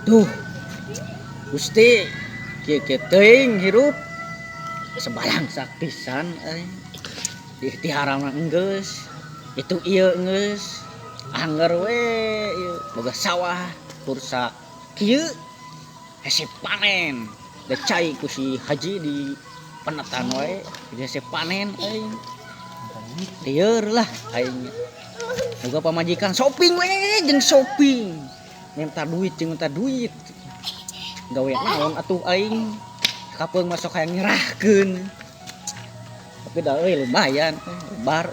Duh. Gusti, kieu-kieu teuing hirup. Sebalangsak pisan euy. Ikhtiar mah enggeus. Itu ieu enggeus. Angger we ieu boga sawah kursa kieu hese panen. Da cai ku si haji di penetan wae hese panen euy. Lieur lah aing. Boga pamajikan shopping we jeung shopping. Minta duit jeung minta duit. Gawe naon atuh aing. Kapeung masuk hayang nyerahkeun. Tapi da euy lumayan lebar.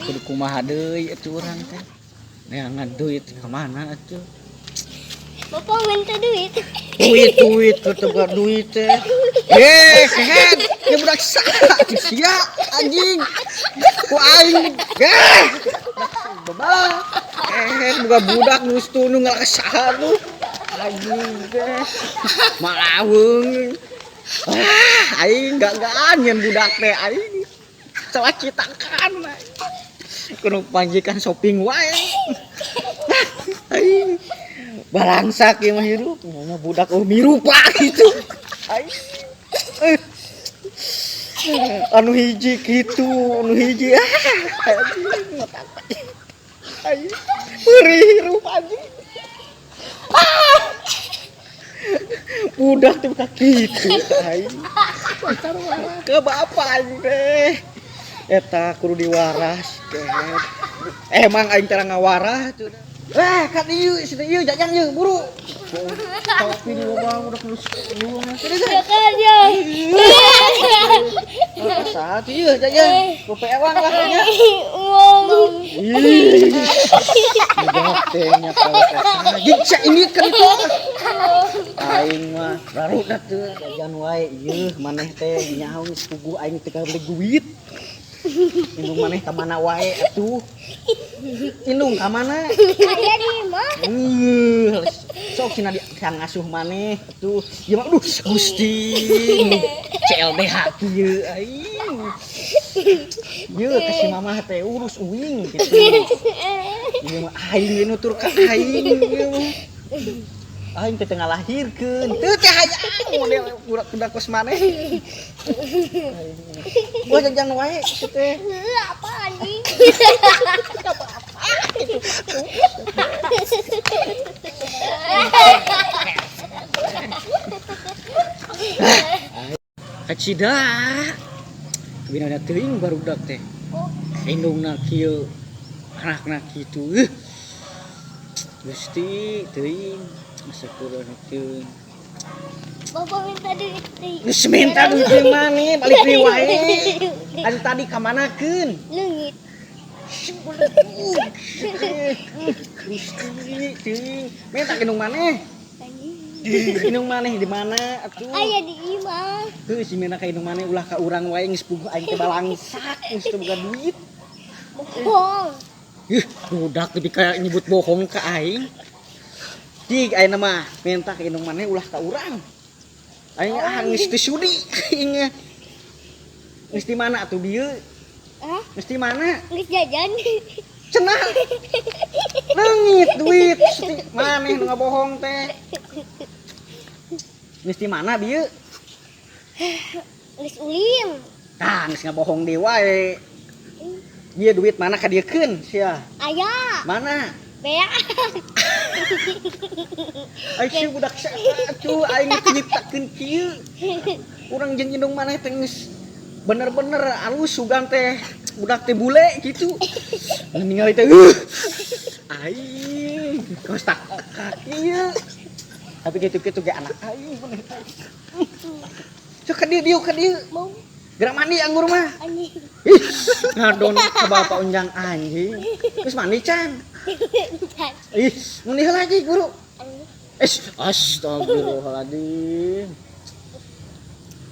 Kudu kumaha deui atuh urang teh. Neangan duit ka mana atuh? Bapak minta duit. Duit duit teu duit teh. Eh, kehed, ya budak saha sia anjing. Ku aing. Eh. Baba. Eh, boga budak nu nu ngalak saha tuh. Anjing teh. Malaweung. Ah, aing gak-gaan nyen budak teh aing. Salah citakan. Kudu panjikan shopping wae. Aing balangsak ieu mah hirup, nya budak oh mirupa gitu. Aing. Anu hiji kitu, anu hiji ah. Anjing otak. Aing perih hirup anjing. Ah. Budak teh buka kitu aing. Ke bapak aing teh. Eta kudu diwaras kehed. Emang aing teh ngawarah tuh. Eh, kat ieu, sini ieu jajan ieu, buru. Tapi di loba udah geus Ya. Saat ieu jajan. Ku ewang lah nya. Mau. Ih. Budak teh nya kalau Jik ini kan itu. Aing mah barudak teh jajan wae ieu maneh teh nyaho geus puguh aing teh beli duit. Indung maneh ka mana wae atuh? Indung ka mana? Aya di imah. Sok cenah di kang ngasuh maneh atuh. Ieu mah aduh Gusti. CLDH kieu aing. Ieu ka si mamah teh urus uing gitu. Ieu mah aing nutur ka aing ieu mah. Aing teh teu ngalahirkeun. Teu teh hayang model budak-budak kos maneh. Gua jajan wae kitu teh. Apa anjing? Kacida. Kabina teuing barudak teh. Indungna kieu, anakna kitu. Gusti teuing masa kudu teuing. Bapak minta duit. Geus minta duit di mana? Balik deui wae. Anu tadi ka manakeun? Leungit. Gusti teuing. Minta indung maneh. Indung maneh di mana atuh? Aya di imah. Heuh si minta ka indung maneh ulah ka urang wae geus puguh aing teh balangsak geus teu boga duit. Bohong. Ih, budak lebih kayak nyebut bohong ka aing. Jig ayeuna mah minta ka indung maneh ulah ka urang. Aing ah geus teu sudi aing. Geus di mana atuh bieu? Hah? Geus di mana? Geus jajan. Cenah. Leungit duit maneh nu ngabohong teh. Geus di mana bieu? Geus ulin. Tah geus ngabohong deui wae. Ieu duit mana ka dieukeun sia? Aya. Mana? Beak. Ai si budak atuh aing nyiptakeun kieu. Urang jeung indung maneh teh geus bener-bener alus sugan teh budak teh bule gitu. Ningali teh aing kos tak kaki ieu. Tapi kitu-kitu ge anak aing maneh teh. Sok ka dieu dieu ka dieu. Mau. Gerak mandi anggur mah. Anjing. Ih, ngadon ke bapak unjang anjing. Terus mandi can. Ih, mandi heula lagi guru. Eh, astagfirullahaladzim.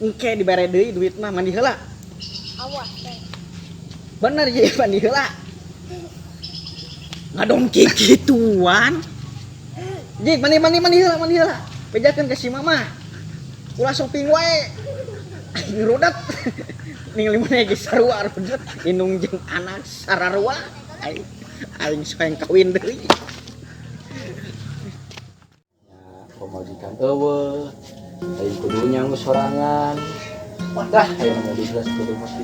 Engke dibere deui duit mah mandi heula. Awas. Bener ye mandi heula. Ngadon kikituan. Jik mandi mandi mandi heula mandi heula. Bejakeun ka si mama. Ulah shopping wae. Rudet. Ningali maneh ge sarua rudet. Indung jeung anak sararua. Aing aing soeng kawin deui. Pamajikan euweuh. Aing kudu nyangu sorangan. Dah, aing mah geus kudu mesti.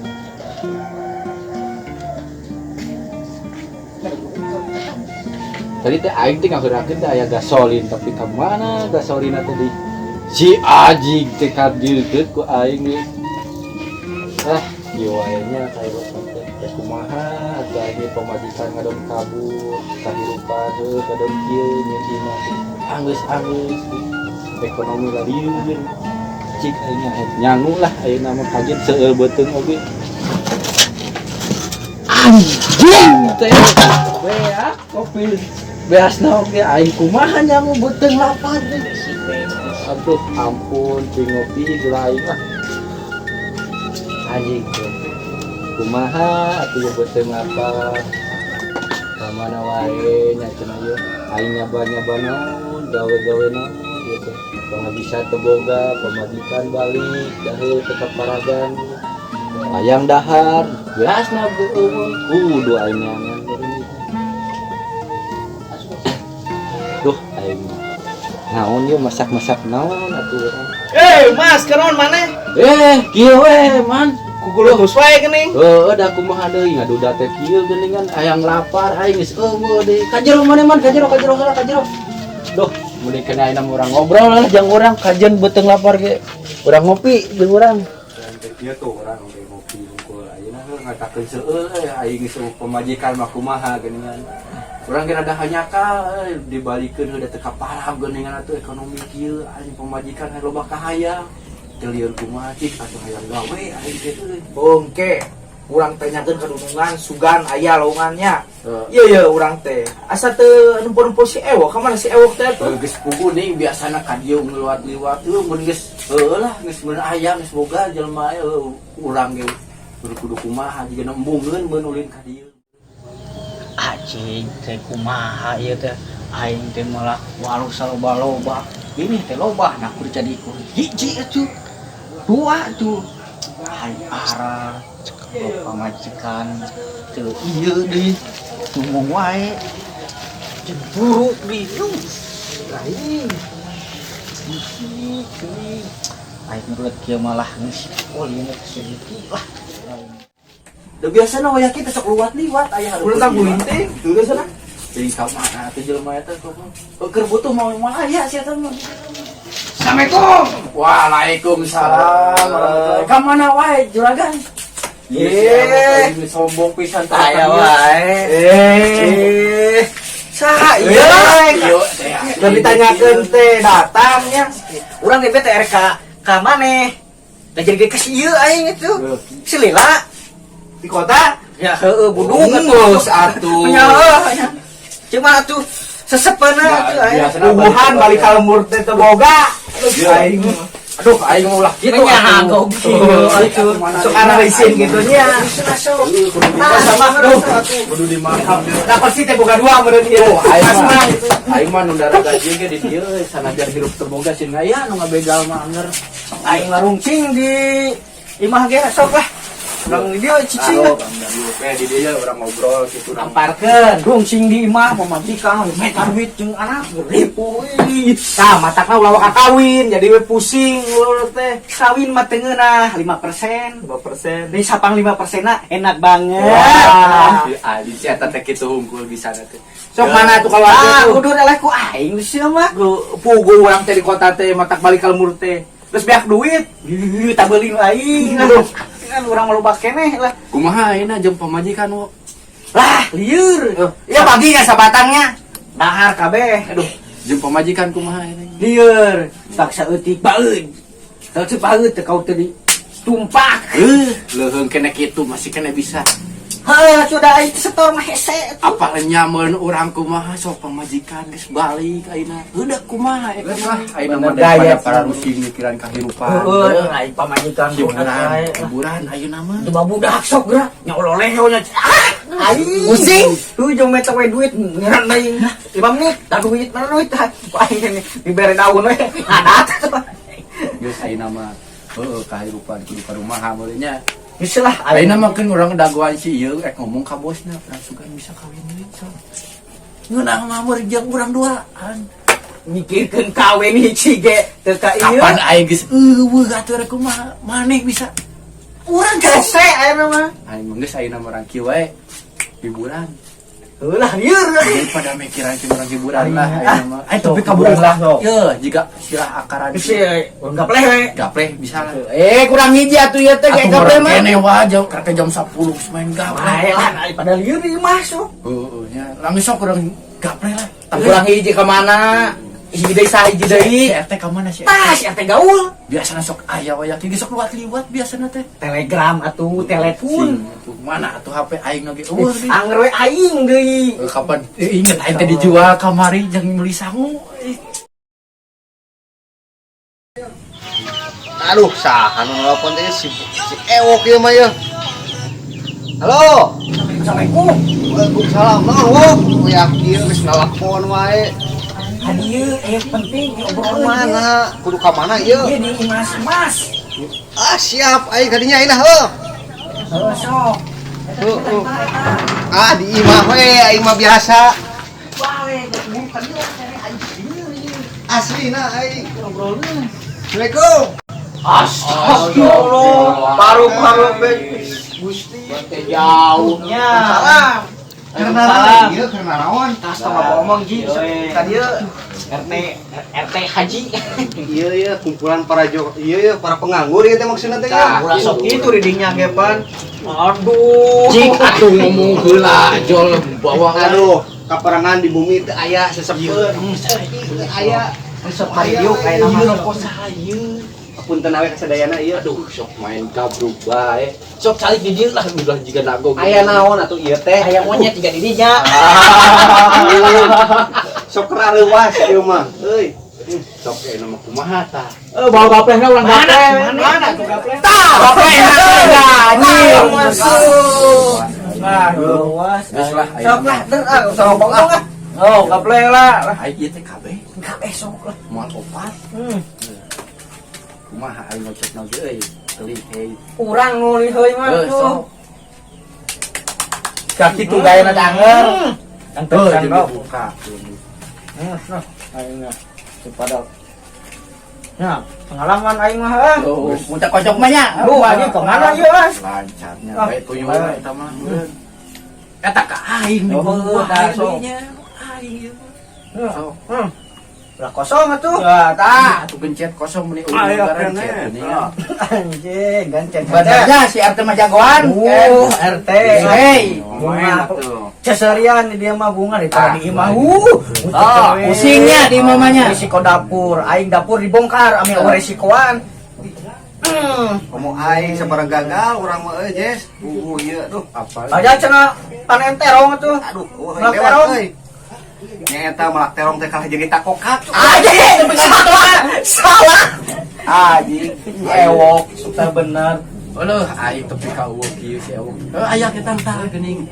Tadi teh aing teh ngageurakeun teh aya gasolin, tapi ka mana gasolina teh di si anjing teh kadilkeun ku aing ge. Ah, ieu wae nya kahirupan teh. Teh kumaha atuh aing pamajikan ngadon kabur, kahirupan heuh ngadon kieu nyeun imah teh. Anggeus-anggeus ekonomi lalieur. Cik aing nya nyangu lah ayeuna mah kajeun seueur beuteung oge. Anjing teh beak kopi beasna oge aing kumaha nyangu beuteung lapar teh. Aduh ampun cing ngopi geura aing ah. Anjing teh kumaha atuh beuteung lapar. Ka mana wae nya cenah ieu aing nyaba-nyaba naon gawe-gawe naon ieu teh. Bisa teboga pamajikan balik daheuh tetep paragan. Hayang dahar beasna eueuh kudu aing neangan deui. Duh aing naon ieu masak-masak naon atuh urang. Mas, kenaon maneh? Kieu we, man. Kugulutus wae geuning. Heueuh, da kumaha deui ngaduda teh kieu geuningan hayang lapar aing geus eueuh deui. Ka jero maneh man, ka jero, ka jero heula, ka jero. Duh, mending kena ayeuna urang ngobrol lah jeung urang kajeun beuteung lapar ge. Urang ngopi jeung urang. Kieu tuh urang oge ngopi hungkul ayeuna heuh ngatakeun seueur aing geus pamajikan mah kumaha geuningan. Urang ge rada hanyakal euy dibalikeun heuh da teu kaparab geuningan atuh ekonomi kieu aing pamajikan hayang loba kahayang. Teu lieur kumaha cik atuh hayang gawe aing teh euy. Bongke, urang tanyakeun ka dunungan sugan aya lowongannya. Iya iya urang teh. Asa teu nempo-nempo si Ewok, ka mana si Ewok teh atuh? Geus pugu ning biasana ka dieu ngeliwat-liwat heuh mun geus heueuh lah geus mun aya geus boga jelema heuh urang ge kudu kumaha jiga embungeun mun ulin ka dieu. Anjing teh kumaha ieu teh aing teh malah walu saloba-loba. Ini teh loba nah kudu jadi ku hiji atuh. Dua tuh. Hai arah pamajikan teu ieu deui ngomong wae jeung buruk deui. Lain. Aing nurut kieu malah geus ulin sedikit lah. Da biasana wayah kita sok luwat-liwat aya hareupeun. Ulah tangguhin teh, teu biasana. Jadi ka mana atuh jelema eta kok. Keur butuh mau moal aya sia teh mah. Assalamualaikum. Waalaikumsalam warahmatullahi. Ka mana wae juragan? Ye. Ini sombong pisan teh. Aya wae. Saha ieu? Ieu teh. Da ditanyakeun teh datangnya. Urang ge teh RK ka maneh. Da jadi ge ieu aing itu. Selila Di kota? Ya heueuh budung Geus atuh. Nya heueuh nya. Cuma atuh sesepeuna atuh aing. Puguhan balik ka lembur teh teu boga. Aing Aduh, aing mah ulah kitu Nya atuh. goblok. Sok analisin gitu nya. Sama Aduh. Kudu dimakan. Da pasti teh boga dua meureun ieu. Oh, aing Mas mah. mah gitu. Aing mah nu darah gaji ge di dieu sanajan hirup teu boga sih aya nu ngabegal mah anger. Aing larungcing di imah ge sok lah. Urang di dieu cicing lah. Di dieu urang ngobrol kitu urang. Amparkeun. Rungsing di imah pamajikan meta duit jeung anak ripuh. Tah matakna ulah waka kawin jadi we pusing ulur teh. Kawin mah teu ngeunah 5%. 5%. Di sapang 5% enak banget. Wah. Ali si eta teh kitu hungkul bisa teh. Sok mana tuh kalau Ah, ada tuh. kudu eleh ku aing sia mah. Pugu urang teh di kota teh matak balik ka lembur teh. Terus beak duit. Ih, tak beli nu aing. Aduh. Kan urang mah loba keneh lah. Kumaha ayeuna jeung pamajikan wo? Lah, lieur. Ya baginya sabatangnya. Dahar kabeh. Aduh, jeung pamajikan kumaha ayeuna? Lieur, paksa eutik baeud. Kalau teu baeud teh kau teh ditumpak. Leuheung kene kitu masih kene bisa. Heuh, sudah aing setor mah hese. Apa nyameun urang kumaha sok pamajikan geus balik ayeuna. Heueuh kumaha eta mah. Ayeuna mah daripada para rusing mikiran kahirupan. Heueuh, aing pamajikan Hiburan, hiburan ayeuna mah. Coba budak sok geura nya ololeho nya. Ah, aing Pusing. Tuh jeung meta we duit ngeran aing. 5 menit, da duit mana duit. Aing dibere daun we. Ngadat. Geus ayeuna mah heueuh kahirupan kudu ka rumaha meureun nya. Geus lah Ayeuna mah keun urang dagoan si ieu rek ngomong ka bosna, urang sugan bisa kawin deui sok. Ngeunah mah meureun jeung urang duaan. Mikirkeun kawin hiji ge teu ka ieu. Kapan aing geus euweuh atuh rek kumaha maneh bisa. Urang hese ayeuna mah. Aing mah geus ayeuna mah urang kieu wae. Hiburan. Heulah lieur. Daripada mikiran ke urang hiburan lah ayeuna mah. Aing tapi Hiburan kaburan lah, sok. Ye, jika silah akaran. Geus urang gapleh we. Gapleh bisa lah. Eh, kurang hiji atuh ieu teh kayak Atuh gapleh urang mah. kene wae jam karek jam 10 geus main gapleh. Bae lah daripada lieur di masuk. Heeh nya. Langsung sok urang gapleh lah. Kurang hiji ka mana? Hiji deui saha hiji deui? Si RT ka mana si RT? Tah si RT gaul. Biasana sok aya wae kieu sok liwat-liwat biasana teh. Telegram atuh, telepon. Sing, atuh mana atuh HP aing lagi euweuh deui. Anger we aing deui. Eh, kapan inget aing teh dijual kamari jeung meuli sangu. Eh, Aduh, saha nu nelpon teh si si Ewok ieu mah ieu. Halo. Assalamualaikum. Waalaikumsalam. Naon, Wok? Uya kieu geus nelpon wae. Hadieu penting ieu obrolan. Mana? Kudu ka mana ieu? Ieu di Mas-mas. Ah, siap aing ka dinya ayeuna heuh. Heuh sok. Heuh. Ah, di imah we aing mah biasa. Bae geus buru ka dieu kene aing lieur ieu. Aslina aing. Obrolan. Assalamualaikum. Astagfirullah. Paru-paru be. Gusti. Jauhnya. Salam. Karena Waalaikumsalam. ieu karena naon? Tas tong ngomong ji ka dieu. RT RT haji. Iya iya kumpulan para jo iya iya para penganggur ieu teh maksudna teh ya. Ulah sok kitu di dinya ge pan. Aduh. Cik atuh ngomong heula jol bawa Aduh, kaparangan di bumi teu aya sesepeun. Teu aya. Sok paridiuk aya nama. Punten awe kasadayana ieu. Aduh, sok main gabruk bae. Sok calik di dieu lah udah jiga nago. Aya naon atuh ieu teh? Aya monyet jiga di dinya. Sok rareuwas ieu mah. Euy. Sok ayeuna mah kumaha tah? Eh bawa gaplehna urang gapleh. Mana tuh gapleh? Tah, gaplehna anjing. Masuk. Nah, luas. Geus lah Sok lah, der ah usah ngomong ah. Oh, gapleh lah. Aing ieu teh kabeh Kabeh sok lah. moal opat. Kumaha aing ngocokna ge euy. Teuing hei. Urang nu liheuy mah Heuh, tuh. sok. Kaki tuh gayana teh anger. Heuh, jeung dibuka. Nah, aing mah pada. Nah, pengalaman aing mah ah. Oh, Muncak kocok mah nya. Duh, anjing kemana ieu, Mas? Lancarnya Ah. bae tuyul eta mah. Eta ka aing di Oh, bawah tah, sok. nya. Aing ieu mah. Sok. Lah kosong atuh. Ya, tah. Atuh gencet kosong meuni Ah, iya, urang kene. gencet geuningan. Anjing, gancet. Benernya si RT mah jagoan. RT. Hei. Bunga. Cesarian di dia mah bunga di Ah, di imah. Oh, pusingnya di mamanya. Risiko dapur, aing dapur dibongkar ame eueuh risikoan. Komo aing sabarang gagal urang mah euy, Jes. Ieu aduh. Apa? Aja cenah panen terong atuh. Aduh, eueuh Melak lewat terong. euy. Nya eta melak terong teh kalah jadi takokak. Anjing, salah. Salah. Anjing, Ewok, susah bener. Aduh, aing tepi ka eueuh kieu si ewok. Heuh, aya kita tah geuning.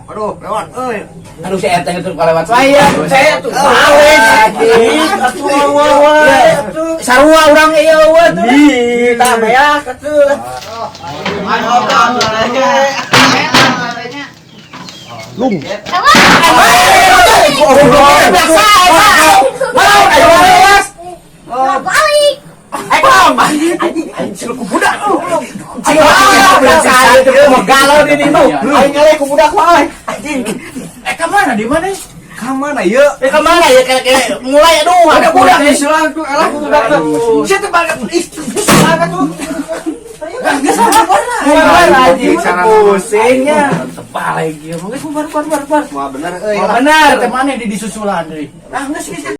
Aduh, lewat euy. Aduh si RT itu kalewat saya. Saya tuh. Anjing. Atuh wae atuh. Sarua urang ieu eueuh tuh. Ih, tah beak atuh. Lung. Biasa eta. Mau ayo lewas. Balik. Anjing, aing silu ku budak. Ayo biasa itu mau galau di ditu. Aing ngaleh ku budak mah. Anjing. Eh, ka mana di mana? Ka mana ieu? Eh ka mana ya kayak mulai aduh Ada budak di silang tuh, elah ku budak tuh. Sia teh banget. Ih, banget tuh. Bubar anjing pusingnya. Tebal lagi. Geus bubar bubar bubar. Moal bener euy. Benar. Teh mana di disusulan deui. Ah, geus geus.